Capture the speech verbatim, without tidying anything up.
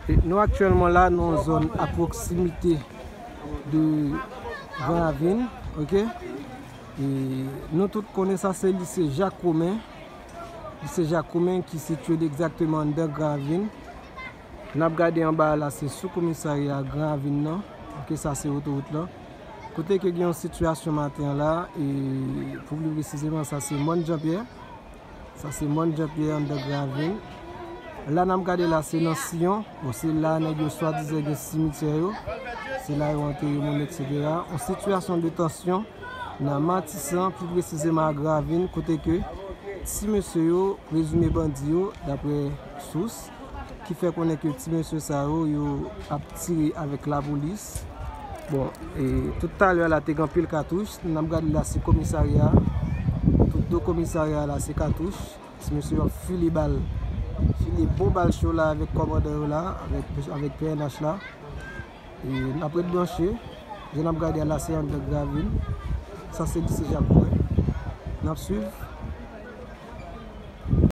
Nou aktyèlman la nan yon zòn a pwoksimite de Gran Ravin, oke? E nou tout konnen sa se lise Jak Romen. Lise Jak Romen ki sitiye egzakteman anndan Gran Ravin. N ap gade anba a la, se sou komisarya Gran Ravin nan. Oke, sa se otowout lan. Kote ke gen yon sitiyasyon maten an la, e pou pli presizeman, sa se Mòn Janpyè. Sa se Mòn Janpyè anndan Gran Ravin. La n ap gade la, se nan Siyon. Bon, se la nèg yo swadizan gen simityè yo. Se la yo antere moun, etsetera. Yon sitiyasyon de tansyon nan Matisan, pli presizeman a Gran Ravin, kote ke ti mesye yo prezime bandi yo, daprè sous, ki fè konnen ke ti mesye sa yo, yo ap tire avèk lapolis. Bon, e tout talè la te gen anpil katouch. N ap gade la, se komisarya. Tout do komisarya la, se katouch. Ti mesye yo ap file bal. File bon bal cho la avèk kòmandan yo la, avèk, avèk P N H la. E n ap ret branche. Jan n ap gade a la, se anndan Gran Ravin. Sa se lise Jak Romen. N ap swiv.